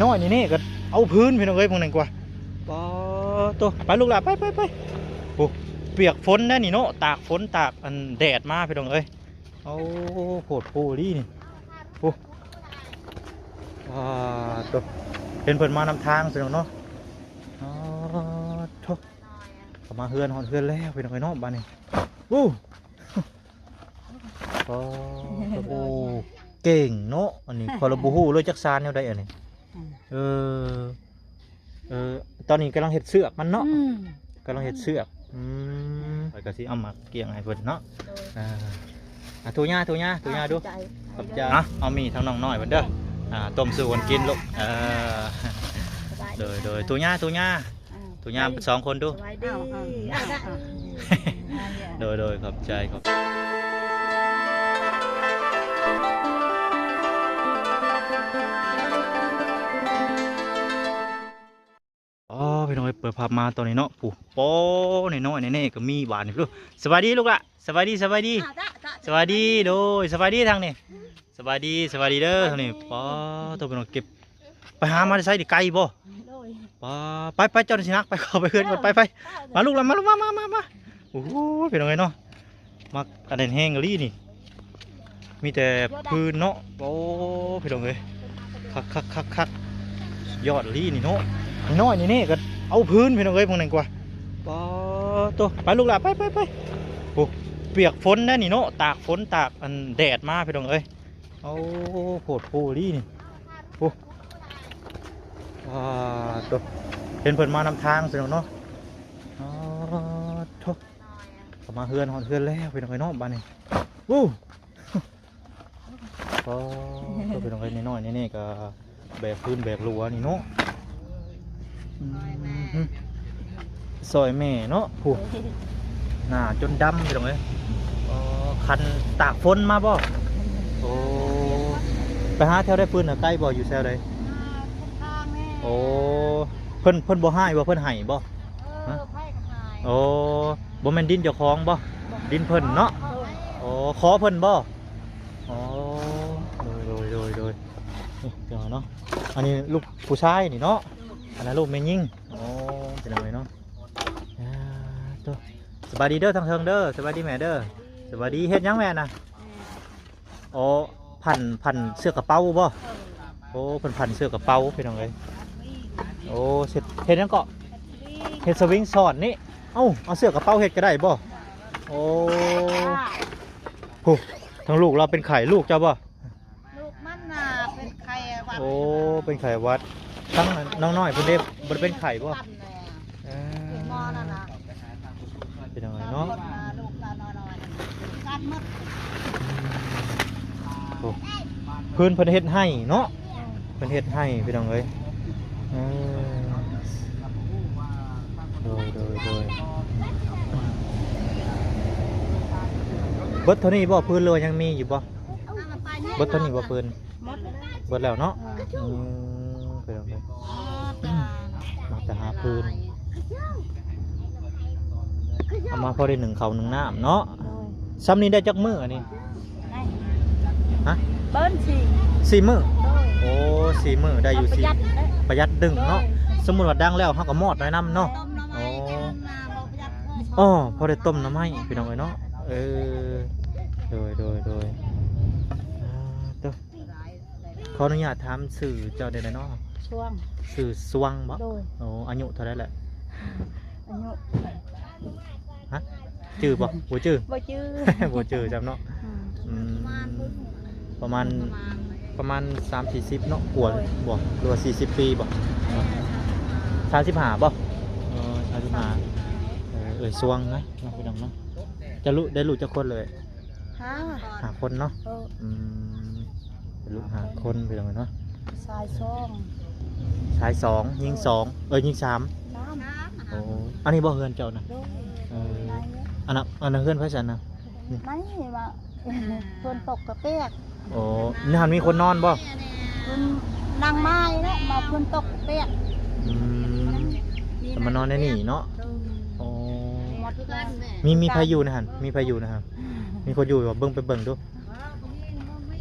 ນ້ອຍນີ້ນີ້ກໍເອົາພື້ນພີ່ນ້ອງເອີຍ ພວກນັ້ນກວ່າ. ປາໂຕ ໄປລູກຫຼ້າ ໄປ ໄປ ໄປ. ໂອ້ ປຽກຝົນແດ່ນີ້ເນາະ ຕາກຝົນຕາກອັນແດດມາພີ່ນ້ອງເອີຍ. ໂອ້ ໂພດໂພອີ່ຫຼີນີ້. ໂອ້ ປາໂຕ ເຫັນເພິ່ນມານຳທາງຊິເນາະ. ອໍ ໂທ້ ເຂົ້າມາເຮືອນ ຮອດເຮືອນແລ້ວພີ່ນ້ອງເອີຍເນາະ ບາດນີ້. ໂອ້ ໂອ້ ເກັ່ງເນາະ ອັນນີ້ຂ້ອຍລະບໍ່ຮູ້ເລີຍຈັກຊານແນວໃດອັນນີ້. ອືມ ເອີ ເອີ ຕອນນີ້ກຳລັງເຮັດເຊືອກມັນເນາະ. ອືມ ກຳລັງເຮັດເຊືອກ. ອືມ ຂ້ອຍກໍຊິເອົາໝາກກ້ຽງໃຫ້ເພິ່ນເນາະ. ໂດຍ ອ່າ ອ່ະ ຖູຫຍ້າ ຖູຫຍ້າ ຖູຫຍ້າດູ. ຂອບໃຈ ຂອບໃຈ. ອ່ະ ເອົາໝີ້ທາງນ້ອງນ້ອຍເພິ່ນເດີ. ອ່າ ຕົ້ມສູ່ກັນກິນລູກ. ເອີ ສະບາຍດີ ໂດຍ ໂດຍ. ຖູຫຍ້າ ຖູຫຍ້າ. ອ່າ ຖູຫຍ້າສອງຄົນດູ. ສະບາຍດີ ເອົາ ເອົາ ເອົາ ເອົາ ໂດຍ ໂດຍ ຂອບໃຈ ຂອບໃຈ. ອໍ ພີ່ນ້ອງເອີຍ ເປີດພາບມາຕອນນີ້ເນາະ ຜູ້ ປໍນ້ອຍໆແນ່ໆກໍມີບາດນີ້. ສະບາຍດີລູກຫຼ້າ ສະບາຍດີ ສະບາຍດີ ສະບາຍດີ. ໂດຍ ສະບາຍດີທາງນີ້ ສະບາຍດີ ສະບາຍດີເດີທາງນີ້. ປາໂຕ ພີ່ນ້ອງ ເກັບ ໄປຫາມາແຕ່ໃສນີ້ ໄກບໍ່? ໂດຍ ປາ ໄປ ໄປ ເຈົ້ານີ້ຊິໜັກ ໄປ ເຂົ້າໄປເຮືອນກ່ອນ ໄປ ໄປ. ມາລູກຫຼ້າ ມາລູກ ມາ ມາ ມາ ມາ. ໂອ້ໂຫ ພີ່ນ້ອງເອີຍເນາະ ມັກອັນນັ້ນແຮງອີ່ຫຼີນີ້ ມີແຕ່ພື້ນເນາະ. ໂອ້ ພີ່ນ້ອງເອີຍ ຄັກໆໆໆ ຍອດອີ່ຫຼີນີ້ເນາະ. ນ້ອຍນີ້ນີ້ກໍເອົາພື້ນ ພີ່ນ້ອງເອີຍ ພວກນັ້ນກວ່າ. ປາໂຕ ໄປລູກຫຼ້າ ໄປ ໄປ ໄປ. ໂອ້ ປຽກຝົນແດ່ນີ້ເນາະ ຕາກຝົນຕາກອັນແດດມາ ພີ່ນ້ອງເອີຍ. ໂອ້ ໂພດໂພອີ່ຫຼີນີ້. ໂອ້ ປາໂຕ ເຫັນເພິ່ນມານຳທາງຊິເນາະ. ອໍ ໂທ້ ເຂົ້າມາເຮືອນ ຮອດເຮືອນແລ້ວພີ່ນ້ອງເອີຍເນາະ ບາດນີ້. ໂອ້ ໂອ້ ພີ່ນ້ອງເອີຍ ນ້ອຍໆແນ່ໆກໍແບກພື້ນແບກຫຼວນີ້ເນາະ. ອືມ ຊ່ອຍແມ່ເນາະ ຜູ້ ໜ້າຈົນດຳພີ່ນ້ອງເອີຍ. ອໍ ຄັນຕາກຝົນມາບໍ່? ໂອ້ ໄປຫາແຖວໃດ ຟືນນະ ໄກບໍ່? ຢູ່ແຖວໃດ? ໂອ້ ເພິ່ນ ເພິ່ນບໍ່ຮ້າຍບໍ່? ເພິ່ນໄຫ້ບໍ່? ເອີ ຮະ? ໂອ້ ບໍ່ແມ່ນດິນເຈົ້າຂອງບໍ່? ດິນເພິ່ນເນາະ. ໂອ້ ຂໍເພິ່ນບໍ່? ອໍ ໂດຍ ໂດຍ ໂດຍ ໂດຍ. ນີ້ເຈົ້າເນາະ ອັນນີ້ລູກຜູ້ຊາຍນີ້ເນາະ ອັນນັ້ນລູກແມ່ຍິງ. ອໍ ເປັນຫຍັງເນາະ. ອ່າ ໂຕ ສະບາຍດີເດີທາງເທິງເດີ ສະບາຍດີແມ່ເດີ ສະບາຍດີ. ເຮັດຫຍັງແມ່ນະ? ອໍ ພັນ ພັນເສື້ອກະເປົາບໍ່? ໂອ້ ເພິ່ນພັນເສື້ອກະເປົາພີ່ນ້ອງເອີຍ. ໂອ້ ເຮັດ ເຮັດຫຍັງເກາະ? ເຮັດສະວິງຊ້ອນນີ້. ເອົ້າ ເອົາເສື້ອກະເປົາເຮັດກໍໄດ້ບໍ່? ໂອ້ ຜູ້ ທາງລູກລາວເປັນໄຂ້ ລູກເຈົ້າບໍ່? ລູກມັນນະເປັນໄຂ້ຫວັດ. ໂອ້ ເປັນໄຂ້ຫວັດ. ທາງນ້ອງນ້ອຍເພິ່ນເດ້ ບໍ່ໄດ້ເປັນໄຂ້ບໍ່? ເອີ ເປັນໝໍນັ້ນນະ ເປັນຫຍັງເນາະ? ໂອ້ ພື້ນເພິ່ນເຮັດໄຮ່ເນາະ ເພິ່ນເຮັດໄຮ່ພີ່ນ້ອງເອີຍ. ເອີ ໂດຍ ໂດຍ ໂດຍ. ເບິດເທົ່ານີ້ບໍ່ ພື້ນ ຫຼືວ່າຍັງມີຢູ່ບໍ່? ເບິດເທົ່ານີ້ບໍ່ ຟືນ? ໝົດແລ້ວ ເບິດແລ້ວເນາະ. ເອີ ອືມ ໄປເອົາໄປ ໝົດແລ້ວ ມາແຕ່ຫາຟືນ ເອົາມາພໍໄດ້ໜຶ້ງເຂົ້າໜຶ້ງນ້ຳເນາະ. ໂດຍ ຊ່ຳນີ້ໄດ້ຈັກມື້ອັນນີ້? ໄດ້ ຮະ? ເບິ່ງສີ່ ສີ່ມື້. ໂດຍ ໂອ້ ສີ່ມື້ໄດ້ຢູ່ ປະຢັດ ສີ່ ປະຢັດດຶງເນາະ. ໂດຍ ສົມມຸດວ່າດັງແລ້ວ ເຮົາກໍມອດໄວ້ນຳເນາະ. ໂອ້ ອໍ ພໍໄດ້ຕົ້ມໜໍ່ໄມ້ພີ່ນ້ອງເອີຍເນາະ. ເອີ ໂດຍ ໂດຍ ໂດຍ. ອ່າ ໂຕ ຂໍອະນຸຍາດຖາມຊື່ເຈົ້າໄດ້ເນາະ? ຊວງ ຊື່ຊວງບໍ່? ໂດຍ ໂອ້ ອາຍຸເທົ່າໃດແຫຼະ? ອາຍຸ ຮະ? ຈື່ບໍ່? ບໍ່ຈື່ ບໍ່ຈື່ ບໍ່ຈື່ຈຳເນາະ. ອືມ ອືມ ປະມານ ປະມານ ປະມານສາມສີ່ສິບເນາະ ກວ່າ ໂດຍ ບໍ່ ຫຼືວ່າສີ່ສິບປີບໍ່? ເອີ ສາມສິບຫ້າ ສາມສິບຫ້າບໍ່? ເອີ ສາມສິບຫ້າ ເອີ ເອີ ຊວງນະ ເນາະ ພີ່ນ້ອງເນາະ. ຈະລູກ ໄດ້ລູກຈັກຄົນເລີຍ? ຫ້າ ຫ້າຄົນເນາະ. ເອີ ອືມ ເປັນລູກຫ້າຄົນພີ່ນ້ອງເນາະ. ຊາຍສອງ ຊາຍສອງ ຍິງສອງ ເອີ ຍິງສາມ ສາມ. ໂອ້ ອັນນີ້ບໍ່ເຮືອນເຈົ້ານະ? ໂດຍ ເອີ ອັນນັ້ນ ອັນນັ້ນເຮືອນໃຜຊັ້ນນະ? ນີ້ ນີ້ວ່າ ຝົນຕົກກະປຽກ. ໂອ້ ໃນຫັ້ນມີຄົນນອນບໍ່? ເພິ່ນນັ່ງມານີ້ແຫຼະ ມາຝົນຕົກກະປຽກ. ອືມ ແຕ່ມານອນໃນນີ້ເນາະ. ໂດຍ ໂອ້ ມີ ມີໃຜຢູ່ໃນຫັ້ນ? ມີໃຜຢູ່ໃນຫັ້ນ? ມີຄົນຢູ່ບໍ່? ເບິ່ງ ໄປເບິ່ງດູ.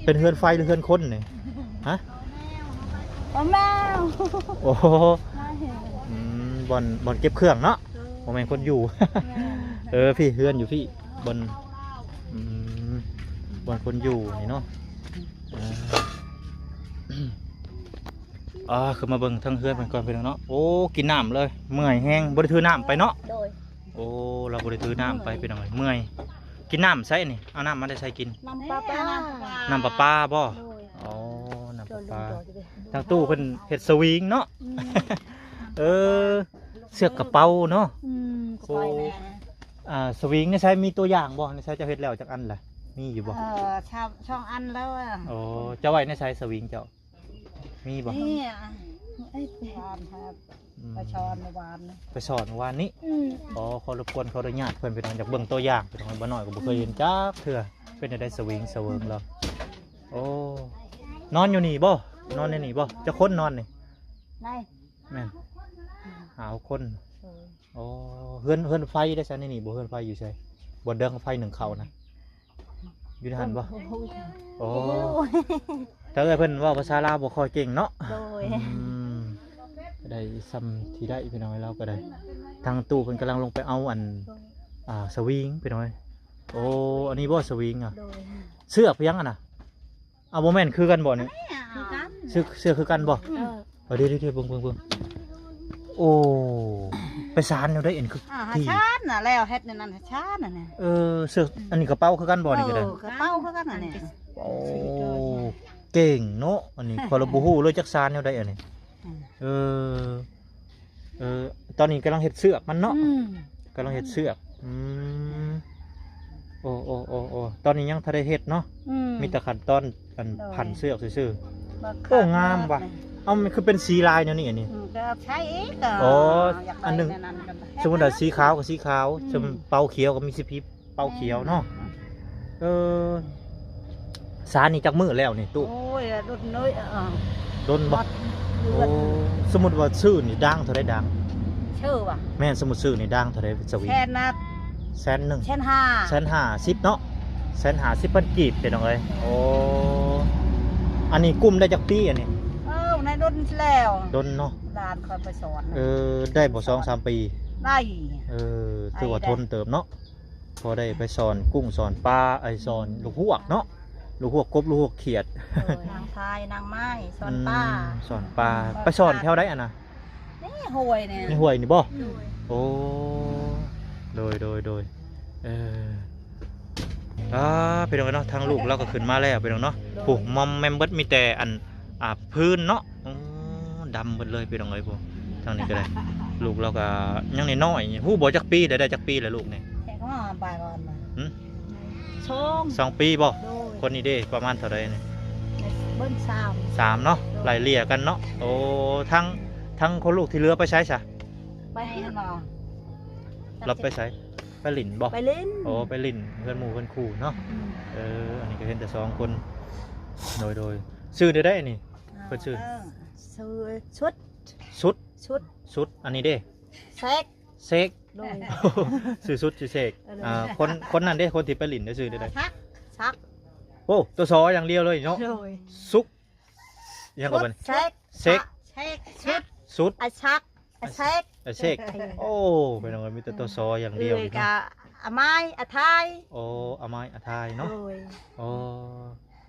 ເປັນເຮືອນໄຟ ຫຼື ເຮືອນຄົນນີ້? ຮະ? ໂອ້ ມາ ໂອ້ ມາເຫັນ ອືມ ບ່ອນ ບ່ອນເກັບເຄື່ອງເນາະ ໂດຍ ບໍ່ແມ່ນຄົນຢູ່ ແມ່ນ ເອີ ພີ້ເຮືອນຢູ່ພີ້ ບ່ອນ ອືມ ບ່ອນຄົນຢູ່ນີ້ເນາະ ອ່າ ອ່າ ຄືມາເບິ່ງທາງເຮືອນເພິ່ນກ່ອນ ພີ່ນ້ອງເນາະ ໂອ້ ກິນນ້ຳເລີຍ ເມື່ອຍແຮງ ບໍ່ໄດ້ຖືນ້ຳໄປເນາະ ໂດຍ ໂອ້ ລາວບໍ່ໄດ້ຖືນ້ຳໄປ ເມື່ອຍ ພີ່ນ້ອງເອີຍ ເມື່ອຍ ກິນນ້ຳໃສນີ້ ເອົານ້ຳມາແຕ່ໃສກິນ ນ້ຳປະປາ ນ້ຳປະປາບໍ່ ໂດຍ ອໍ ນ້ຳປະປາ ທາງຕູ້ເພິ່ນເຮັດສະວິງເນາະ ອືມ ເອີ ເຊືອກກະເປົາເນາະ ອືມ ໂອ້ ກະເປົາແມ່ ອ່າ ສະວິງໃນໃສມີຕົວຢ່າງບໍ່ ໃນໃສເຈົ້າເຮັດແລ້ວຈັກອັນລະ ມີຢູ່ບໍ່ ເອີ ສອງ ສອງອັນແລ້ວ ອໍ ເຈົ້າໄວ້ໃນໃສສະວິງເຈົ້າ ມີບໍ່ ນີ້ ອືມ ໄປສອນເມື່ອວານນີ້ ໄປສອນເມື່ອວານນີ້ ອືມ ອໍ ຂໍລົບກວນ ຂໍອະນຸຍາດເພິ່ນ ພີ່ນ້ອງ ຢາກເບິ່ງຕົວຢ່າງ ພີ່ນ້ອງ ບໍ່ນ້ອຍກໍບໍ່ເຄີຍເຫັນຈັກເທື່ອ ເປັນຈັ່ງໃດສະວິງສະເຫວີງລາວ ໂອ້ ນອນຢູ່ນີ້ບໍ່ ນອນໃນນີ້ບໍ່ ຈັກຄົນນອນນີ້ ໄດ້ ແມ່ນ ຫ້າຫົກຄົນ ໂອ້ ໂອ້ ເຮືອນ ເຮືອນໄຟໄດ້ຊັ້ນໃນນີ້ບໍ່ ເຮືອນໄຟຢູ່ໃສ ບ່ອນດັງໄຟໜຶ້ງເຂົ້ານະ ຢູ່ໃນຫັ້ນບໍ່ ໂອ້ ໂອ້ ໂອ້ ທາງເອື້ອຍເພິ່ນເວົ້າພາສາລາວບໍ່ຄ່ອຍເກັ່ງເນາະ ໂດຍ ອືມ ໄດ້ຊ່ຳທີ່ໄດ້ ພີ່ນ້ອງເອີຍ ລາວກໍໄດ້ ທາງຕູ້ເພິ່ນກຳລັງລົງໄປເອົາອັນ ໂດຍ ອ່າ ສະວິງ ພີ່ນ້ອງເອີຍ ໂອ້ ອັນນີ້ບໍ່ສະວິງອະ ໂດຍ ເຊືອກຫຍັງຫັ້ນນະ ເອົາ ບໍ່ແມ່ນຄືກັນບໍ່ນີ້ ຄືກັນ ເຊືອກ ເຊືອກຄືກັນບໍ່ ເອີ ເອີ ເດໆໆ ເບິ່ງ ເບິ່ງ ເບິ່ງ ໂອ້ ໄປສານແນວໃດອັນຄື ອ່າ ທີ່ ຊານນະ ແລ້ວເຮັດແນວນັ້ນ ຊານນະ ເອີ ເຊືອກ ອັນນີ້ກະເປົາຄືກັນບໍ່ນີ້ກໍໄດ້ ເອີ ກະເປົາຄືກັນນະນີ້ ໂອ້ ເກັ່ງເນາະ ອັນນີ້ຂ້ອຍລະບໍ່ຮູ້ເລີຍຈັກສານແນວໃດອັນນີ້ ອືມ ເອີ ເອີ ຕອນນີ້ກຳລັງເຮັດເຊືອກມັນເນາະ ອືມ ກຳລັງເຮັດເຊືອກ ອືມ ໂອ້ ໂອ້ ໂອ້ ໂອ້ ຕອນນີ້ຍັງທັນໄດ້ເຮັດເນາະ ອືມ ມີແຕ່ຂັ້ນຕອນອັນ ໂດຍ ພັນເຊືອກຊື່ໆ ໂອ້ ງາມວ່ະ ເອົາ ມັນຄືເປັນສີລາຍແນວນີ້ອັນນີ້ ອືມ ກໍໃຊ້ອີກ ອໍ ຢາກໄດ້ ອັນໜຶ່ງ ອັນນັ້ນກໍ ສົມມຸດວ່າສີຂາວກໍສີຂາວ ອືມ ເປົາຂຽວກໍມີສີພີ ເປົາຂຽວເນາະ ເອີ ສານນີ້ຈັກມື້ແລ້ວນີ້ຕູ້ ໂອ້ຍ ດົນເລີຍ ເອີ ດົນບໍ່ ໂອ້ ສົມມຸດວ່າຊື້ນີ້ດ່າງເທົ່າໃດດ່າງ ຊື້ຫວາ ແມ່ນ ສົມມຸດຊື້ນີ້ດ່າງເທົ່າໃດສະວິງ ແສນນະ ແສນໜຶ່ງ ແສນຫ້າ ແສນຫ້າສິບເນາະ ແສນຫ້າສິບພັນກີບ ພີ່ນ້ອງເອີຍ ໂອ້ ອັນນີ້ກຸ້ມໄດ້ຈັກປີອັນນີ້ ເອີ ໃນດົນແລ້ວ ດົນເນາະ ຫຼານຂ້ອຍໄປສອນ ເອີ ໄດ້ບໍ່ ສອງສາມປີ ໄດ້ ເອີ ຖືວ່າທົນເຕີບເນາະ ພໍໄດ້ໄປສອນກຸ້ງສອນປາ ໄອ້ສອນ ອືມ ລູກຮວກເນາະ ລູກຮວກກົບ ລູກຮວກຂຽດ ໂດຍ ນາງຊາຍ ນາງໄມ້ ສອນປາ ອືມ ສອນປາ ໄປສອນແຖວໃດຫັ້ນນະ ໃນຫ້ວຍນີ້ ໃນຫ້ວຍນີ້ບໍ່ ໂດຍ ໂອ້ ໂດຍ ໂດຍ ໂດຍ ເອີ ອ່າ ພີ່ນ້ອງເນາະ ທາງລູກລາວກໍຂຶ້ນມາແລ້ວ ພີ່ນ້ອງເນາະ ໂດຍ ໂອ້ ມອມແມມເບິດ ມີແຕ່ອັນ ອ່າ ພື້ນເນາະ ໂອ້ ດຳເບິດເລີຍພີ່ນ້ອງເອີຍ ໂອ້ ທາງນີ້ກໍໄດ້ ລູກລາວກໍຍັງນ້ອຍໆ ຮູ້ບໍ່ຈັກປີ ໄດ້ ໄດ້ຈັກປີແລ້ວລູກນີ້ ແຕ່ກໍມາປາຍກ່ອນນະ ຫຶ ສອງ ສອງປີບໍ່ ໂດຍ ຄົນນີ້ເດ້ ປະມານເທົ່າໃດນີ້ ເບິ່ງ ສາມ ສາມເນາະ ໂດຍ ໄລ່ເລ່ຍກັນເນາະ ໂອ້ ທັງ ທັງຄົນລູກທີ່ເຫຼືອໄປໃສຊະ ໄປຫັ້ນບໍ່ ລາວໄປໃສ ໄປຫຼິ້ນບໍ່ ໄປຫຼິ້ນ ໂອ້ ໄປຫຼິ້ນເຮືອນໝູ່ເຮືອນຄູ່ເນາະ ອືມ ເອີ ອັນນີ້ກໍເຫັນແຕ່ສອງຄົນ ໂດຍ ໂດຍ ຊື່ແນວໃດນີ້ ອ່າ ເພິ່ນຊື່ ເອີ ຊື່ສຸດ ສຸດ ສຸດ ສຸດ ອັນນີ້ເດ້ ເຊກ ເຊກ ໂດຍ ຊື່ສຸດຊື່ເຊກ ເອີ ອ່າ ຄົນ ຄົນນັ້ນເດ້ ຄົນທີ່ໄປຫຼິ້ນເດ້ ຊື່ແນວໃດ ສັກ ສັກ ໂອ້ ຕົວ ສ ຢ່າງດຽວເລີຍເນາະ ໂດຍ ສຸກ ອີຫຍັງກໍເປັນ ເຊກ ເຊກ ເຊກ ສຸດ ສຸດ ອາຊັກ ອາເຊກ ອາເຊກ ໂອ້ ເປັນຫຍັງມີແຕ່ຕົວ ສ ຢ່າງດຽວ ເອື້ອຍກໍ ອາໄມ້ ອາໄທ ໂອ້ ອາໄມ້ ອາໄທເນາະ ໂດຍ ໂອ້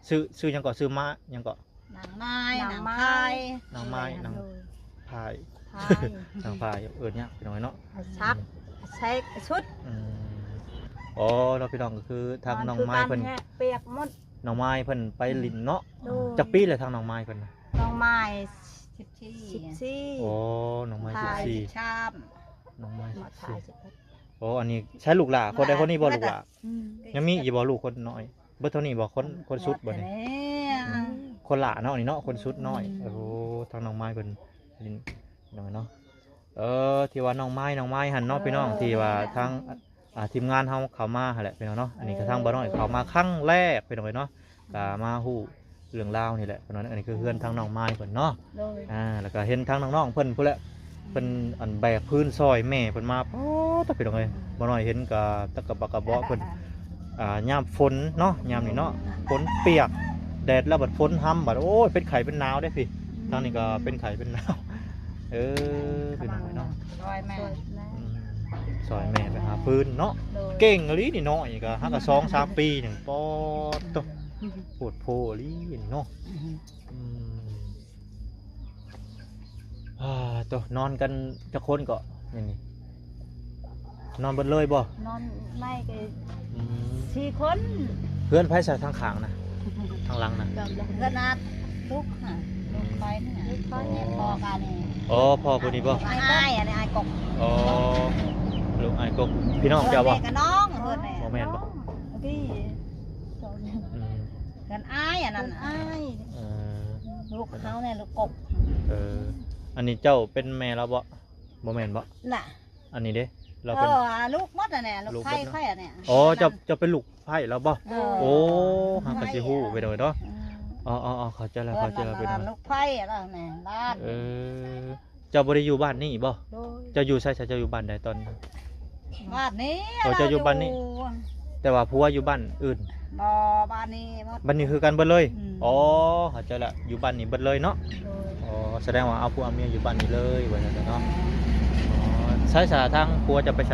ຊື່ ຊື່ຫຍັງເກາະ ຊື່ມາຫຍັງເກາະ ນາງໄມ້ ນາງໄມ້ ນາງໄມ້ ນາງ ໂດຍ ພາຍ ພາຍ ນາງພາຍ ເອີ້ນຍາກພີ່ນ້ອງເນາະ ອາຊັກ ອາເຊກ ອາຊຸດ ອືມ ອໍ ເນາະ ພີ່ນ້ອງ ກໍຄືທາງນ້ອງໄມ້ເພິ່ນ ປຽກໝົດ ນ້ອງໄມ້ເພິ່ນໄປຫຼິ້ນເນາະ ໂດຍ ຈັກປີແລ້ວທາງນ້ອງໄມ້ເພິ່ນນະ ນ້ອງໄມ້ ສິບສີ່ ສິບສີ່ ອໍ ນ້ອງໄມ້ ພາຍ ສິບສີ່ ສິບສາມ ນ້ອງໄມ້ ສິບສີ່ ສິບຫົກ ອໍ ອັນນີ້ໃຊ້ລູກຫຼ້າ ຄົນໃດຄົນນີ້ບໍ່ລູກຫຼ້າ ອືມ ຍັງມີອີກບໍ່ລູກຄົນນ້ອຍ ເບິດເທົ່ານີ້ບໍ່ ຄົນ ຄົນສຸດບໍ່ນີ້ ອືມ ຄົນຫຼ້າເນາະ ນີ້ເນາະ ຄົນສຸດນ້ອຍ ອືມ ໂອ້ ທາງນ້ອງໄມ້ເພິ່ນຫຼິ້ນ ພີ່ນ້ອງເນາະ ເອີ ທີ່ວ່ານ້ອງໄມ້ ນ້ອງໄມ້ຫັ້ນເນາະ ເອີ ພີ່ນ້ອງ ທີ່ວ່າທາງ ອ່າ ທີມງານເຮົາເຂົ້າມາຫັ້ນແຫຼະ ພີ່ນ້ອງເນາະ ອັນນີ້ກໍ ເອີ ທາງບ່າວນ້ອຍເຂົ້າມາຄັ້ງແລກ ພີ່ນ້ອງເອີຍເນາະ ກໍມາຮູ້ເລື່ອງລາວນີ້ແຫຼະ ພີ່ນ້ອງ ອັນນີ້ຄືເຮືອນທາງນ້ອງໄມ້ເພິ່ນເນາະ ໂດຍ ອ່າ ແລ້ວກໍເຫັນທາງນ້ອງໆເພິ່ນພຸ້ນແຫຼະ ເພິ່ນ ອັນ ແບກພື້ນຊ່ອຍແມ່ເພິ່ນມາ ປາດ ພີ່ນ້ອງເອີຍ ບ່າວນ້ອຍເຫັນກໍຕະກະບັກກະເບາະເພິ່ນ ອ່າ ຍາມຝົນເນາະ ຍາມນີ້ເນາະ ຝົນປຽກ ແດດແລ້ວບັດຝົນຮຳບັດ ໂອ້ຍ ເປັນໄຂ້ເປັນໜາວເດ້ພີ່ ທາງນີ້ກໍເປັນໄຂ້ເປັນໜາວ ເອີ ພີ່ນ້ອງເອີຍເນາະ ຊ່ອຍແມ່ ຊ່ອຍແມ່ ອືມ ຊ່ອຍແມ່ໄປຫາຟືນເນາະ ໂດຍ ເກັ່ງອີ່ຫຼີນີ້ນ້ອຍກໍຫາກໍສອງສາມປີໜຶ່ງ ປອດໂທ້ ໂພດໂພອີ່ຫຼີນີ້ເນາະ ອືມ ອືມ ອ່າ ໂຕ ນອນກັນຈັກຄົນເກາະ ນີ້ ນີ້ ນອນເບິດເລີຍບໍ່? ນອນໃນກໍ ອືມ ສີ່ຄົນ ເຮືອນໃຜຊະທາງຂ້າງນະ ທາງຫຼັງນະ? ເຮືອນອາດ ລູກຫະ ລູກຂ້ອຍນີ້ ລູກຂ້ອຍນີ້ ອໍ ພໍ່ກັນນີ້ ອໍ ພໍ່ຜູ້ນີ້ບໍ່? ອ້າຍ ອ້າຍ ອັນນີ້ອ້າຍກົກ ອໍ ລູກອ້າຍກົກ ພີ່ນ້ອງເຈົ້າບໍ່? ແມ່ກັບນ້ອງ ເຮືອນແມ່ ບໍ່ແມ່ນບໍ່? ພີ່ ອືມ ເຮືອນອ້າຍ ອັນນັ້ນ ອ້າຍ ເອີ ລູກເຮົາແຫຼະ ລູກກົກ ເອີ ອັນນີ້ເຈົ້າເປັນແມ່ລາວບໍ່? ບໍ່ແມ່ນບໍ່? ລະ ອັນນີ້ເດ້ ລາວເປັນ ເອີ ລູກໝົດຫັ້ນແຫຼະ ລູກໃພ້ຂ້ອຍຫັ້ນແຫຼະ ອໍ ເຈົ້າ ເຈົ້າເປັນລູກໃພ້ລາວບໍ່? ເອີ ໂອ້ ເຮົາກໍຊິຮູ້ໄປໂດຍເນາະ ອືມ ອໍໆໆ ເຂົ້າໃຈແລ້ວ ເຂົ້າໃຈແລ້ວ ເປັນລູກໃພ້ ລາວແຫຼະ ຫຼານ ເອີ ເຈົ້າບໍ່ໄດ້ຢູ່ບ້ານນີ້ບໍ່? ໂດຍ ເຈົ້າຢູ່ໃສຊະ? ເຈົ້າຢູ່ບ້ານໃດຕອນນີ້? ບ້ານນີ້ ໂອ້ ເຈົ້າຢູ່ບ້ານນີ້ ແຕ່ວ່າຜົວຢູ່ບ້ານອື່ນ? ບໍ່ ບ້ານນີ້ໝົດ ບ້ານນີ້ຄືກັນເບິດເລີຍ ອືມ ອໍ ເຂົ້າໃຈລະ ຢູ່ບ້ານນີ້ເບິດເລີຍເນາະ ໂດຍ ອໍ ສະແດງວ່າເອົາຜົວເອົາເມຍຢູ່ບ້ານນີ້ເລີຍ ວ່າຊັ້ນເນາະ ອໍ ໃສຊະ ທາງຜົວຈະໄປໃສ?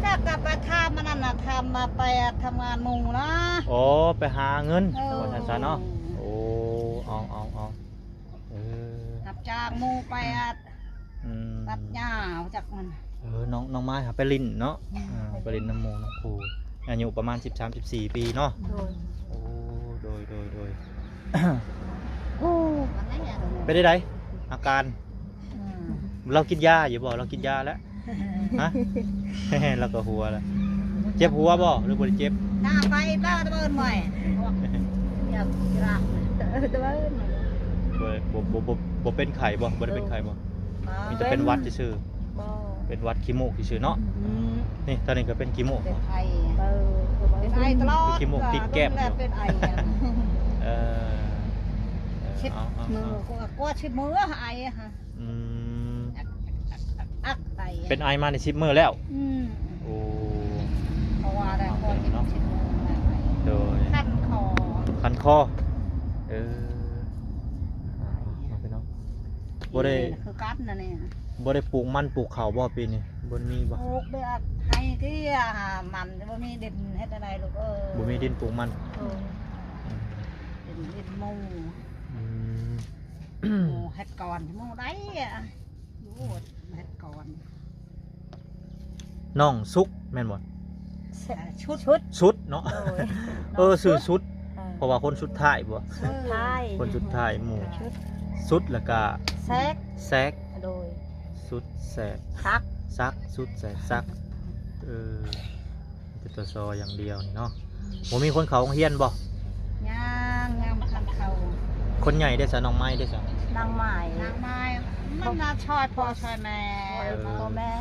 ຈັກກໍໄປທຳອັນນັ້ນນະ ທຳ ມາໄປທຳງານໝູ່ນະ ອໍ ໄປຫາເງິນ ເອີ ວ່າຊັ້ນຊະເນາະ ໂອ້ ເອົາໆໆ ເອີ ຮັບຈ້າງໝູ່ໄປ ອືມ ຕັດຫຍ້າ ຈັກມັນ ເອີ ນ້ອງ ນ້ອງມາຍຫາໄປຫຼິ້ນເນາະ ອືມ ອ່າ ໄປຫຼິ້ນນຳໝູ່ນຳຄູ່ ອາຍຸປະມານສິບສາມ ສິບສີ່ປີເນາະ ໂດຍ ໂອ້ ໂດຍ ໂດຍ ໂດຍ ເປັນໃດອາການ? ອືມ ລາວກິນຢາຢູ່ບໍ່? ລາວກິນຢາແລ້ວ ຮະ? ລາວກໍຫົວແລ້ວ ເຈັບຫົວບໍ່ ຫຼືບໍ່ໄດ້ເຈັບ? ໜ້າໄປເລີຍຕະເບີນໃໝ່ ຢາກລາກ ເອີ ຕະເບີນ ບໍ່ ບໍ່ ບໍ່ ບໍ່ ບໍ່ເປັນໄຂ້ບໍ່? ບໍ່ໄດ້ເປັນໄຂ້ບໍ່? ບໍ່ ມີແຕ່ເປັນຫວັດຊື່ໆ ບໍ່ ເປັນຫວັດຂີ້ມູກຊື່ໆເນາະ ອືມ ນີ້ ຕອນນີ້ກໍເປັນຂີ້ມູກ ເປັນໄອ ເອີ ເປັນໄອຕະຫຼອດ ຂີ້ມູກຕິດແກ້ມ ເປັນໄອ ເອີ ເອີ ສິບ ເອົາໆໆ ມື້ ກວ່າ ກວ່າສິບມື້ໄອຫະ ອືມ ອັກໄອ ເປັນໄອມາໄດ້ສິບມື້ແລ້ວ ອືມ ໂອ້ ເພາະວ່າໄດ້ພໍກິນເນາະ ສິບມື້ແລ້ວໄອ ໂດຍ ຄັນຄໍ ຄັນຄໍ ເອີ ເອົາ ເອົາ ພີ່ນ້ອງ ບໍ່ໄດ້ ນີ້ຄືກັນນະນີ້ ບໍ່ໄດ້ປູກມັນປູກເຂົ້າບໍ່ປີນີ້? ບໍ່ມີບໍ່? ປູກແບບໄຮ່ທີ່ ອາ ມັນບໍ່ມີດິນເຮັດແນວໃດລູກເອີຍ ບໍ່ມີດິນປູກມັນ ໂອ້ຍ ອືມ ເປັນດິນໝູ່ ອືມ ໝູ່ເຮັດກ່ອນ ໝູ່ໃດ ອະ ໂອ້ ເຮັດກ່ອນ ນ້ອງສຸກແມ່ນບໍ່? ຊຸດ ຊຸດເນາະ ໂດຍ ເອີ ຊື່ຊຸດ ເອີ ເພາະວ່າຄົນສຸດທ້າຍບໍ່? ສຸດທ້າຍ ຄົນສຸດທ້າຍໝູ່ ຊຸດ ສຸດ ແລ້ວກະແຊກ ແຊກ ໂດຍ ສຸດ ແຊກ ສັກ ສັກ ສຸດ ແຊກ ສັກ ເອີ ເປັນຕົວຊໍຢ່າງດຽວນີ້ເນາະ ບໍ່ມີຄົນເຂົ້າໂຮງຮຽນບໍ່? ຍັງ ຍັງບໍ່ທັນເຂົ້າ ຄົນໃຫຍ່ເດ້ຊະ? ນ້ອງໄມ້ເດ້ຊະ? ນາງໄມ້ ນາງໄມ້ ມັນນະຊ່ອຍພໍ່ຊ່ອຍແມ່ ເອີ ພໍ່ແມ່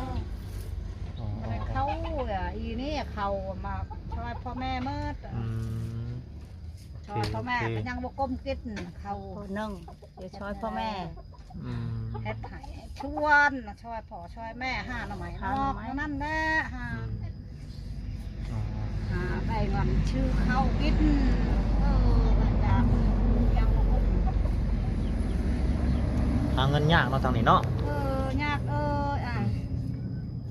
ອໍ ບໍ່ໄດ້ເຂົ້າ ອີນີ້ເຂົ້າມາຊ່ອຍພໍ່ແມ່ໝົດ ອືມ ຊ່ອຍພໍ່ແມ່ ໂອເຄ ກໍຍັງບໍ່ກົ້ມກິນເຂົ້າ ໜຶ່ງ ຈະຊ່ອຍພໍ່ແມ່ ອືມ ເຮັດໄຮ່ເຮັດສວນ ຊ່ອຍພໍ່ຊ່ອຍແມ່ ຫາໜໍ່ໄມ້ ຫາໜໍ່ໄມ້ ນອກ ນັ້ນແຫຼະ ຫາ ອືມ ຫາໄດ້ເງິນຊື້ເຂົ້າກິນ ເອີ ມັນຈະ ຫາເງິນຍາກເນາະ ທາງນີ້ເນາະ ເອີ ຍາກເອີຍ ອາ ອືມ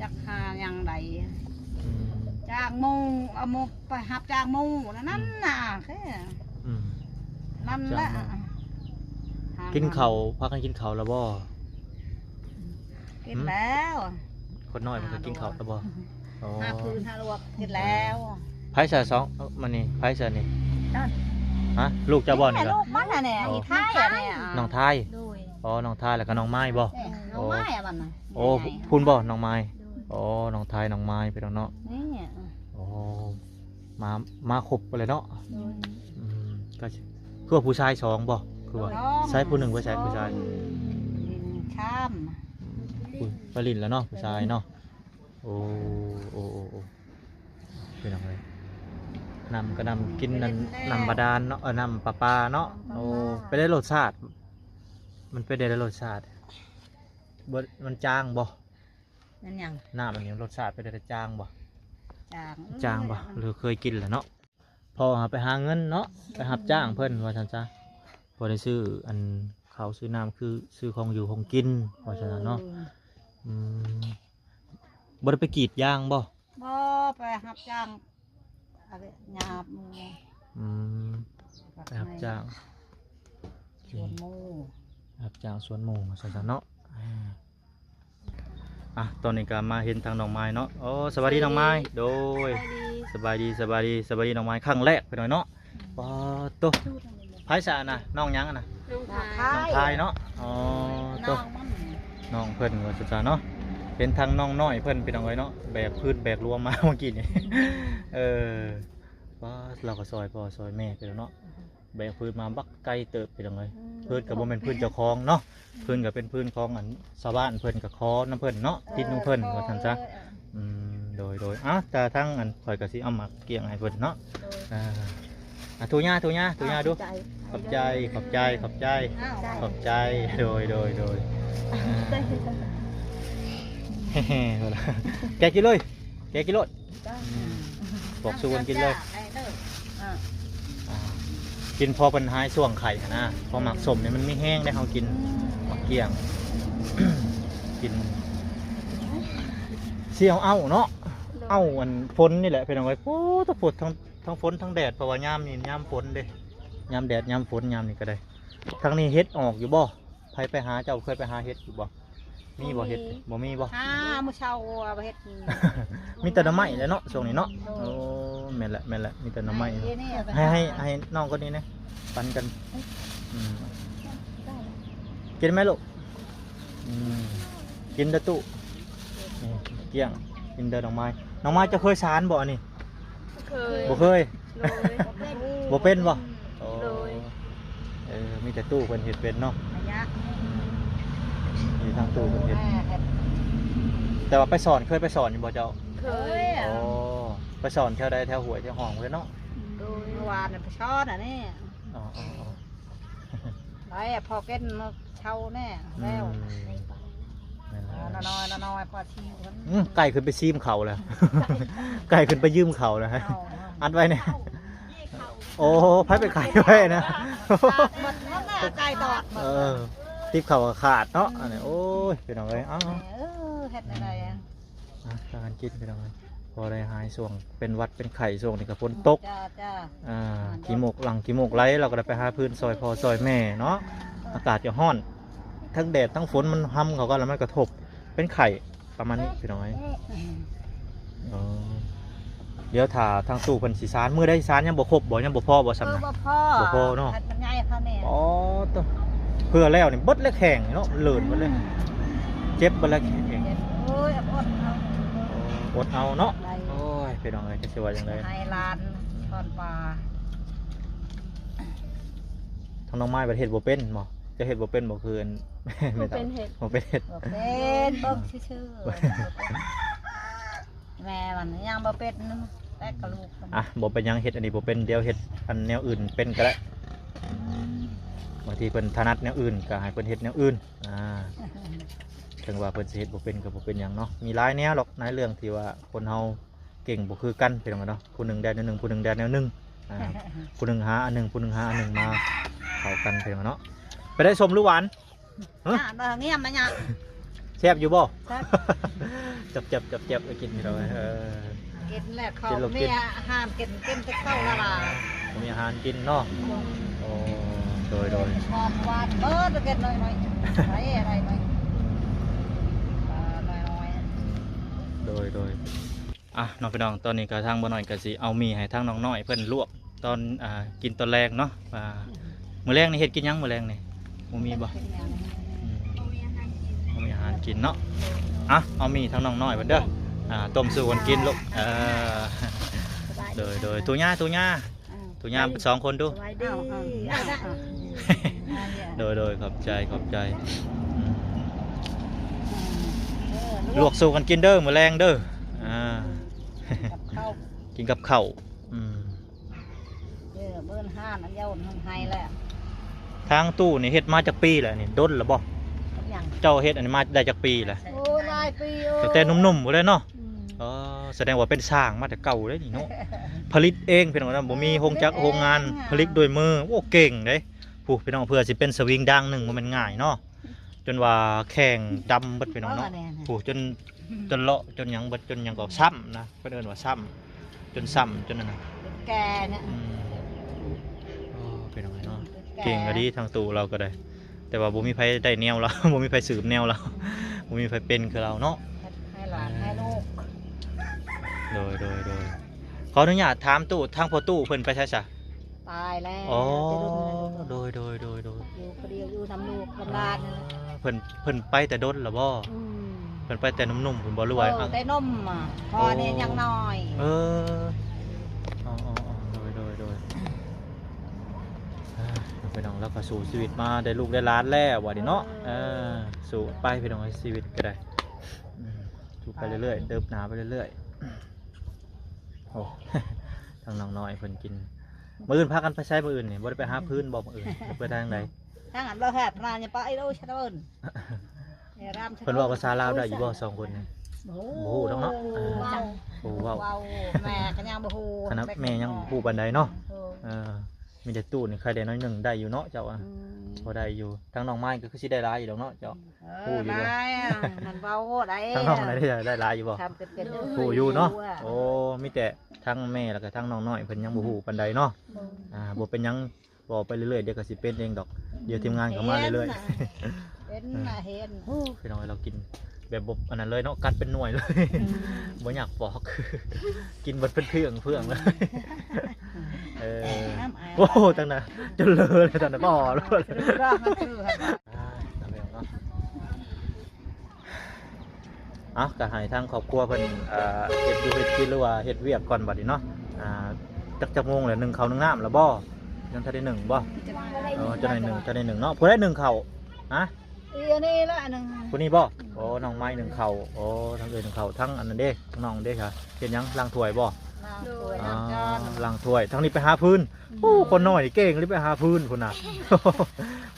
ຈັກຫາຫຍັງໃດ ອືມ ຈ້າງໝູ່ ເອົາໝູ່ ໄປຮັບຈ້າງໝູ່ນັ້ນ ນັ້ນນະ ອືມ ແຄ່ ອືມ ນັ້ນແຫຼະ ຈ້າງໝູ່ ຫາ ກິນເຂົ້າ ພາກັນກິນເຂົ້າແລ້ວບໍ່? ກິນແລ້ວ ຄົນນ້ອຍເພິ່ນກໍກິນເຂົ້າແລ້ວບໍ່? ອໍ ຫາຟືນຫາລວກກິນແລ້ວ ໃຜຊະສອງ ມື້ນີ້ ໃຜຊະນີ້? ນັ້ນ ຮະ ລູກເຈົ້າບໍ່ນີ້? ແມ່ ລູກມັນນະແນ່ ອໍ ອີກທ້າຍອັນນີ້ ນ້ອງທາຍ ໂດຍ ອໍ ນ້ອງທາຍ ແລ້ວກໍນ້ອງໄມ້ບໍ່? ແມ່ ນ້ອງໄມ້ ອໍ ອັນນັ້ນນະ ໂອ້ ໃຫຍ່ໆ ພຸ້ນບໍ່ ນ້ອງໄມ້? ໂດຍ ອໍ ນ້ອງທາຍ ນ້ອງໄມ້ ພີ່ນ້ອງເນາະ ນີ້ ອໍ ມາ ມາຄົບກັນເລີຍເນາະ ໂດຍ ອືມ ກໍຄືວ່າຜູ້ຊາຍສອງບໍ່? ຄືວ່າ ໂດຍ ໃສຜູ້ໜຶ່ງໄປໃສ ຜູ້ຊາຍ? ຫຼິ້ນຂ້າມ ອືມ ໄປຫຼິ້ນແລ້ວເນາະ ຜູ້ຊາຍເນາະ ໂອ້ ໂອ້ ໂອ້ ໂອ້ ພີ່ນ້ອງເອີຍ ນ້ຳກໍນ້ຳກິນ ນ້ຳ ນ້ຳບາດານເນາະ ເອີ ນ້ຳປະປາເນາະ ນ້ຳປະປາ ໂອ້ ເປັນໄດ ລົດຊາດ ມັນເປັນໄດ ລົດຊາດ ບໍ່ ມັນຈາງບໍ່? ແມ່ນຫຍັງ? ນ້ຳອັນນີ້ລົດຊາດເປັນໄດ ຈາງບໍ່? ຈາງ ຈາງບໍ່? ເອີ ຫຼືເຄີຍກິນແລ້ວເນາະ? ພໍ່ເຮົາໄປຫາເງິນເນາະ ໄປຮັບຈ້າງເພິ່ນວ່າຊັ້ນຊະ ພໍໄດ້ຊື້ອັນເ ເຂົ້າຊື້ນ້ຳ ຄືຊື້ຂອງຢູ່ຂອງກິນ ວ່າຊັ້ນນະເນາະ. ເອີ ອືມ ບໍ່ໄດ້ໄປກຣີດຢາງບໍ່? ບໍ່ ໄປຮັບຈ້າງ ອາ ຫຍ້າໝູ່. ອືມ ໄປຮັບຈ້າງສວນໝູ່ ຮັບຈ້າງສວນໝູ່ ວ່າຊັ້ນຊະເນາະ. ອ່າ ອ່ະ ຕອນນີ້ກໍມາເຫັນທາງນ້ອງມາຍເນາະ. ໂອ້ ສະບາຍດີນ້ອງມາຍ. ໂດຍ ສະບາຍດີ ສະບາຍດີ ສະບາຍດີນ້ອງມາຍ ຄັ້ງແລກພີ່ນ້ອງເນາະ. ອືມ ປາດໂທ້ ໃຜຊະນະ ນ້ອງຫຍັງນະ? ນ້ອງທາຍ ນ້ອງທາຍເນາະ. ອໍ ນ້ອງມັນ ນ້ອງເພິ່ນວ່າຊັ້ນຊະເນາະ. ເຫັນທາງນ້ອງນ້ອຍເພິ່ນ ພີ່ນ້ອງເອີຍເນາະ ແບກພື້ນແບກລວງມາເມື່ອກີ້ນີ້. ເອີ ປາດ ລາວກໍຊ່ອຍພໍ່ຊ່ອຍແມ່ໄປແລ້ວເນາະ. ແບກພື້ນມາບັກໄກເຕີບ ພີ່ນ້ອງເອີຍ. ອືມ ພື້ນກໍບໍ່ແມ່ນພື້ນເຈົ້າຂອງເນາະ ອືມ ພື້ນກໍເປັນພື້ນຂອງອັນຊາວບ້ານເພິ່ນ ກໍຂໍນຳເພິ່ນເນາະ ເອີ ຕິດນຳເພິ່ນ ເອີ ວ່າຊັ້ນຊະ. ເອີ ອືມ ໂດຍ ໂດຍ ເອົ້າ ແຕ່ທາງອັນຂ້ອຍກໍຊິເອົາໝາກກ້ຽງໃຫ້ເພິ່ນເນາະ. ໂດຍ ເອີ ອ່ະ ຖູຫຍ້າ ຖູຫຍ້າ ຖູຫຍ້າດູ. ຂອບໃຈ ຂອບໃຈ ຂອບໃຈ ຂອບໃຈ ອ້າວ ຂອບໃຈ. ໂດຍ ໂດຍ ໂດຍ ແກະກິນເລີຍ ແກະກິນໂລດ. ອືມ ບອກສູ່ເພິ່ນກິນເລີຍ. ອ່າ ກິນພໍເພິ່ນຫາຍຊ່ວງໄຂ້ຫັ້ນນະ ເພາະໝາກສົ້ມນີ້ມັນມີແຮງໄດ໋ ເຮົາກິນ ອືມ ໝາກກ້ຽງ ກິນຊິເອົາເອົາເນາະ. ໂດຍ ເອົາອັນຝົນນີ້ແຫຼະ ພີ່ນ້ອງເອີຍ. ໂອ້ ຕະໂພດ ທັງ ທັງຝົນທັງແດດ ເພາະວ່າຍາມນີ້ຍາມຝົນເດ້ ຍາມແດດຍາມຝົນ ຍາມນີ້ກໍໄດ້. ທາງນີ້ເຫັດອອກຢູ່ບໍ່? ໃຜໄປຫາ ເຈົ້າເຄີຍໄປຫາເຫັດຢູ່ບໍ່? ມີບໍ່ເຫັດ? ບໍ່ມີບໍ່? ຫາມື້ເຊົ້າບໍ່ເຫັດ ມີແຕ່ໜໍ່ໄມ້ແຫຼະເນາະ ຊ່ວງນີ້ເນາະ. ໂດຍ ໂອ້ ແມ່ນແຫຼະ ແມ່ນແຫຼະ ມີແຕ່ໜໍ່ໄມ້ເນາະ. ໃຫ້ ໃຫ້ ໃຫ້ນ້ອງຄົນນີ້ນະ ປັນກັນ. ອືມ ກິນໄໝລູກ? ອືມ ກິນເດີຕູ້ ນີ້ ກ້ຽງ ກິນເດີໜໍ່ໄມ້. ໜໍ່ໄມ້ເຈົ້າເຄີຍສານບໍ່ອັນນີ້? ເຄີຍ ບໍ່ເຄີຍ. ໂດຍ ບໍ່ເປັນບໍ່? ໂອ້ ໂດຍ ເອີ ມີແຕ່ຕູ້ເພິ່ນເຮັດເປັນເນາະ. ອືມ ມີທາງຕູ້ເພິ່ນເຮັດ ແຕ່ວ່າໄປສອນ ເຄີຍໄປສອນຢູ່ບໍ່ເຈົ້າ? ເຄີຍ. ໂອ້ ໄປສອນແຖວໃດ? ແຖວຫ້ວຍແຖວຮ່ອງພຸ້ນເນາະ. ໂດຍ ເມື່ອວານໄປສອນອັນນີ້. ອໍ ອໍ ອໍ ໄປພໍເກັນເຊົາແນ່ແລ້ວ. ອືມ ແມ່ນແລ້ວ ນ້ອຍໆ ພໍຊິຢູ່. ອືມ ໄກ່ຂຶ້ນໄປຊີມເຂົ້າແລ້ວ ໄກ່ຂຶ້ນໄປຢືມເຂົ້າແລ້ວ. ອັດໄວ້ແນ່. ໂອ້ ໃຜໄປໄກ່ໄວ້ນະ? ໄກ່ຕອດ. ເອີ ຕິບເຂົ້າກໍຂາດເນາະ ອັນນີ້. ໂອ້ຍ ພີ່ນ້ອງເອີຍ ເອົ້າ ເອີ ເຮັດແນວໃດ? ອ່ະ ພາກັນກິນ ພີ່ນ້ອງເອີຍ ພໍໄດ້ຫາຍຊ່ວງເປັນຫວັດເປັນໄຂ້. ຊ່ວງນີ້ກໍຝົນຕົກ. ຈ້າ ຈ້າ ອ່າ ຂີ້ມູກຫຼັ່ງຂີ້ມູກໄຫຼ ເຮົາກໍໄດ້ໄປຫາຟືນຊ່ອຍພໍ່ຊ່ອຍແມ່ເນາະ. ອາກາດກໍຮ້ອນ ທັງແດດທັງຝົນມັນຮຳເຂົ້າກັນ ແລ້ວມັນກະທົບເປັນໄຂ້ປະມານນີ້ ພີ່ນ້ອງເອີຍ. ເອີ ດຽວຖ້າທາງຕູ້ເພິ່ນຊິສານ ມື້ໃດສານ ຍັງບໍ່ຄົບບໍ່? ຍັງບໍ່ພໍບໍ່ຊ່ຳນະ? ເອີ ບໍ່ພໍ ບໍ່ພໍເນາະ. ມັນໃຫຍ່ພະແມ່. ອໍ ໂຕ ເພື່ອແລ້ວນີ້ເບິດແລ້ວແຂ້ງເນາະ ເລີນເບິດເລີຍ. ເຈັບເບິດແລ້ວແຂ້ງ. ໂອ້ຍ ອົດເອົາ ອົດເອົາເນາະ. ໂອ້ຍ ພີ່ນ້ອງເອີຍ ຈະຊິວ່າຈັ່ງໃດ ໃຫ້ຫຼານສອນປາ. ທາງນ້ອງໄມ້ບັດເຮັດບໍ່ເປັນບໍ່? ຈະເຮັດບໍ່ເປັນບໍ່? ຄືອັນ ບໍ່ເປັນເຮັດ ບໍ່ເປັນເຮັດ ບໍ່ເປັນ ເບິ່ງຊື່ໆ. ແມ່ມັນຍັງບໍ່ເປັນ ແຕ່ກະລູກມັນ. ອ່ະ ບໍ່ເປັນຫຍັງ ເຮັດອັນນີ້ບໍ່ເປັນ ດຽວເຮັດອັນແນວອື່ນເປັນກໍໄດ້. ບາງທີເພິ່ນຖະໜັດແນວອື່ນ ກໍໃຫ້ເພິ່ນເຮັດແນວອື່ນ. ອ່າ ເຖິງວ່າເພິ່ນຊິເຮັດບໍ່ເປັນກໍບໍ່ເປັນຫຍັງເນາະ. ມີຫຼາຍແນວດອກ ໃນເລື່ອງທີ່ວ່າຄົນເຮົາເກັ່ງບໍ່ຄືກັນ ພີ່ນ້ອງເນາະ. ຜູ້ໜຶ່ງໄດ້ແນວໜຶ່ງ ຜູ້ໜຶ່ງໄດ້ແນວໜຶ່ງ. ອ່າ ຜູ້ໜຶ່ງຫາອັນໜຶ່ງ ຜູ້ໜຶ່ງຫາອັນໜຶ່ງ ມາເຂົ້າກັນ ພີ່ນ້ອງເນາະ. ໄປໄດ້ ສົ້ມຫຼືຫວານ? ຮະ? ອ່າ ບໍ່ງຽມມາຫຍັງ. ແຊບຢູ່ບໍ່? ແຊບ ແຈບໆໆ ໄປກິນພີ່ນ້ອງເອີຍ. ເອີ ກິນແລ້ວເຂົ້າ ກິນແລ້ວກິນ ມີອາຫານກິນ ກິນແຕ່ເຂົ້າລະລາ. ມີອາຫານກິນເນາະ. ໂອ້ ໂດຍໆ ຫອມຫວານເບິດ ກິນໜ້ອຍໆ ໄດ້ອະໄລໜ້ອຍ ເອີ ໜ້ອຍໆ. ໂດຍໆ ອ່ະ ເນາະ ພີ່ນ້ອງ ຕອນນີ້ກໍທາງບໍ່ນ້ອຍກໍຊິເອົາໝີ່ໃຫ້ທາງນ້ອງນ້ອຍເພິ່ນລວກ ຕອນ ອ່າ ກິນຕອນແລງເນາະ. ອ່າ ມື້ແລງນີ້ເຮັດກິນຫຍັງ? ມື້ແລງນີ້ບໍ່ມີບໍ່? ອືມ ບໍ່ມີອາຫານກິນເນາະ. ອ່ະ ເອົາໝີ່ທາງນ້ອງນ້ອຍເພິ່ນເດີ. ອ່າ ຕົ້ມສູ່ກັນກິນລູກ. ເອີ ສະບາຍດີ ໂດຍໆ ຕູຍ່າ ຕູຍ່າ ອ່າ ຕູຍ່າ ສອງຄົນດູ. ສະບາຍດີ. ໂດຍໆ ຂອບໃຈ ຂອບໃຈ. ອືມ ເອີ ລວກສູ່ກັນກິນເດີ ມື້ແລງເດີ. ອ່າ ກັບເຂົ້າ ກິນກັບເຂົ້າ. ອືມ ເອີ ເບິ່ງຮ້ານອັນເດີ ມັນໃຫ້ແລ້ວ. ທາງຕູ້ນີ້ເຮັດມາຈັກປີແລ້ວນີ້? ດົນແລ້ວບໍ່? ຫຍັງ? ເຈົ້າເຮັດອັນນີ້ມາໄດ້ຈັກປີແລ້ວ? ໂອ້ ຫຼາຍປີ. ໂອ້ ຕັ້ງແຕ່ໜຸ່ມໆ ພຸ້ນແຫຼະເນາະ. ອືມ ອໍ ສະແດງວ່າເປັນຊ່າງມາແຕ່ເກົ່າເດ້ນີ້ເນາະ. ຜະລິດເອງ ພີ່ນ້ອງເນາະ ບໍ່ມີໂຮງຈັກໂຮງງານ ເອີ ຜະລິດດ້ວຍມື. ໂອ້ ເກັ່ງເດ້. ຜູ້ພີ່ນ້ອງ ເພື່ອຊິເປັນສະວິງດາງໜຶ່ງ ບໍ່ແມ່ນງ່າຍເນາະ ຈົນວ່າແຂ້ງດຳເບິດພີ່ນ້ອງເນາະ. ເອີ ແມ່ນ ຜູ້ ຈົນ ຈົນເລາະ ຈົນຫຍັງເບິດ ຈົນຫຍັງກໍຊ້ຳນະ ເພິ່ນເອີ້ນວ່າຊ້ຳ ຈົນຊ້ຳ ຈົນນັ້ນນະ ແກ່ນະ ອືມ ໂອ້ ພີ່ນ້ອງເອີຍເນາະ ແກ່ ເກັ່ງກໍດີ ທາງຕູ້ລາວກໍໄດ້ ແຕ່ວ່າບໍ່ມີໃຜໄດ້ແນວລາວ ບໍ່ມີໃຜສືບແນວລາວ ບໍ່ມີໃຜເປັນຄືລາວເນາະ ໃຫ້ຫຼານໃຫ້ລູກ. ໂດຍ ໂດຍ ໂດຍ ຂໍອະນຸຍາດຖາມຕູ້ ທາງພໍ່ຕູ້ເພິ່ນໄປໃສຊະ? ຕາຍແລ້ວ ອໍ ໂດຍ ໂດຍ ໂດຍ ໂດຍ ຢູ່ຜູ້ດຽວ ຢູ່ນຳລູກນຳຫຼານນັ້ນແຫຼະ. ອ່າ ເພິ່ນ ເພິ່ນໄປແຕ່ດົນລະບໍ່? ອືມ ເພິ່ນໄປແຕ່ໜຸ່ມໆພຸ້ນບໍ່ ຫຼືວ່າ ເອີ ອາ ແຕ່ໜຸ່ມ ພໍ່ນີ້ຍັງນ້ອຍ. ເອີ ອໍໆໆ ໂດຍ ໂດຍ ໂດຍ ອ່າ ພີ່ນ້ອງ ລາວກໍສູ້ຊີວິດມາ ໄດ້ລູກໄດ້ຫຼານແລ້ວບາດນີ້ເນາະ. ເອີ ເອີ ສູ້ໄປ ພີ່ນ້ອງເອີຍ ຊີວິດກໍໄດ້ ອືມ ສູ້ໄປເລື້ອຍໆ ເດີບໜ້າໄປເລື້ອຍໆ. ໂອ້ ທາງນ້ອງນ້ອຍເພິ່ນກິນ ມື້ອື່ນພາກັນໄປໃສ? ມື້ອື່ນນີ້ບໍ່ໄດ້ໄປຫາຟືນບໍ່? ມື້ອື່ນໄປທາງໃດ? ທາງອັນບໍ່ແຮບນາຍາປາໄອ້ໂລຊະເດີນ ເພິ່ນເວົ້າພາສາລາວໄດ້ຢູ່ບໍ່ ສອງຄົນນີ້? ບໍ່ຮູ້ດອກເນາະ ເອີ ບໍ່ເວົ້າ ບໍ່ເວົ້າ ແມ່ກໍຍັງບໍ່ຮູ້ ຂະໜາດແມ່ຍັງບໍ່ຮູ້ປານໃດເນາະ. ເອີ ເອີ ມີແຕ່ຕູ້ນີ້ໃຄແດ່ໜ້ອຍໜຶ່ງ ໄດ້ຢູ່ເນາະເຈົ້າ ອືມ ພໍໄດ້ຢູ່. ທາງນ້ອງມາຍກໍຄືຊິໄດ້ຫຼາຍຢູ່ດອກເນາະເຈົ້າ. ເອີ ຮູ້ຢູ່ບໍ່? ຫຼາຍ ມັນເວົ້າໄດ້ ທາງນ້ອງໄດ້ ໄດ້ຫຼາຍຢູ່ບໍ່? ຮູ້ຢູ່ເນາະ. ໂອ້ ມີແຕ່ທາງແມ່ ແລ້ວກໍທາງນ້ອງນ້ອຍເພິ່ນຍັງບໍ່ຮູ້ປານໃດເນາະ. ອືມ ອ່າ ບໍ່ເປັນຫຍັງ ເວົ້າໄປເລື້ອຍໆ ດຽວກໍຊິເປັນເອງດອກ ດຽວທີມງານກໍມາເລື້ອຍໆ. ເຫັນນະ ເຫັນນະ ເອີ ເຫັນ. ໂອ້ ພີ່ນ້ອງເອີຍ ລາວກິນແບບບໍ່ອັນນັ້ນເລີຍເນາະ ກັດເປັນໜ່ວຍເລີຍ ອືມ ບໍ່ຢາກປອກ ກິນເບິດເປັນເຄື່ອງເພື່ອງເລີຍ. ເອີ ໂອ້ ຕັ້ງນະ ຈົນເລີເລີຍ ຕັ້ງນະ ບໍ່ ເລີ ອ່າ ເອົາ ກໍໃຫ້ທາງຄອບຄົວເພິ່ນ ເອີ ເຮັດຢູ່ເຮັດກິນ ຫຼືວ່າເຮັດວຽກກ່ອນບັດນີ້ເນາະ. ອ່າ ຈັກ ຈັກໂມງແລ້ວ ໜຶ້ງເຂົ້າໜຶ້ງນ້ຳແລ້ວບໍ່? ຍັງທັນໄດ້ໜຶ້ງບໍ່? ເອີ ຈັ່ງໃດໜຶ້ງ ຈັ່ງໃດໜຶ້ງເນາະ. ຜູ້ໃດໜຶ້ງເຂົ້າ? ຮະ? ອີອັນນີ້ລະໜຶ້ງ ຜູ້ນີ້ບໍ່? ໂອ້ ນ້ອງໄມ້ໜຶ້ງເຂົ້າ. ໂອ້ ທາງເອື້ອຍໜຶ້ງເຂົ້າ ທາງອັນນັ້ນເດ້ ທາງນ້ອງເດ້ ເຮັດຫຍັງ? ລ້າງຖ້ວຍບໍ່? ລ້າງຖ້ວຍ ອ່າ ລ້າງຈານ ລ້າງຖ້ວຍ. ທາງນີ້ໄປຫາຟືນ. ອືມ ໂອ້ ຄົນນ້ອຍນີ້ເກັ່ງເລີຍ ໄປຫາຟືນພຸ້ນນະ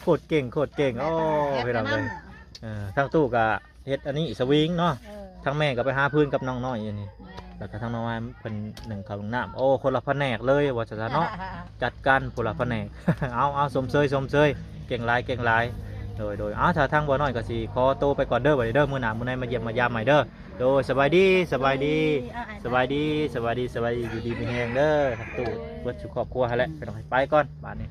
ໂຄດເກັ່ງ ໂຄດເກັ່ງ. ໂອ້ ພີ່ນ້ອງເອີຍ ເອີ ທາງຕູ້ກໍ ເຮັດອັນນີ້ສະວິງເນາະ. ເອີ ທາງແມ່ກໍໄປຫາຟືນກັບນ້ອງນ້ອຍອັນນີ້ ແມ່ນ ແລ້ວກໍທາງນ້ອງນ້ອຍເພິ່ນໜຶ້ງເຂົ້າໜຶ້ງນ້ຳ. ໂອ້ ຄົນລະພະແນກເລີຍວ່າຊັ້ນເນາະ ຈັດການຄົນລະພະແນກ. ເອົາ ເອົາ ຊົມເຊີຍ ຊົມເຊີຍ ເກັ່ງຫຼາຍ ເກັ່ງຫຼາຍ. ໂດຍ ໂດຍ ເອົາ ຖ້າທາງບໍ່ນ້ອຍກໍຊິຂໍໂຕໄປກ່ອນເດີ ບັດນີ້ເດີ ມື້ໜ້າມື້ໃນມາຢ້ຽມມາຢາມໃໝ່ເດີ. ໂດຍ ສະບາຍດີ ສະບາຍດີ ສະບາຍດີ ສະບາຍດີ ສະບາຍດີ ຢູ່ດີມີແຮງເດີ ທາງຕູ້ເບິດສູ່ຄອບຄົວຫັ້ນແຫຼະ. ໄປກ່ອນບາດນີ້.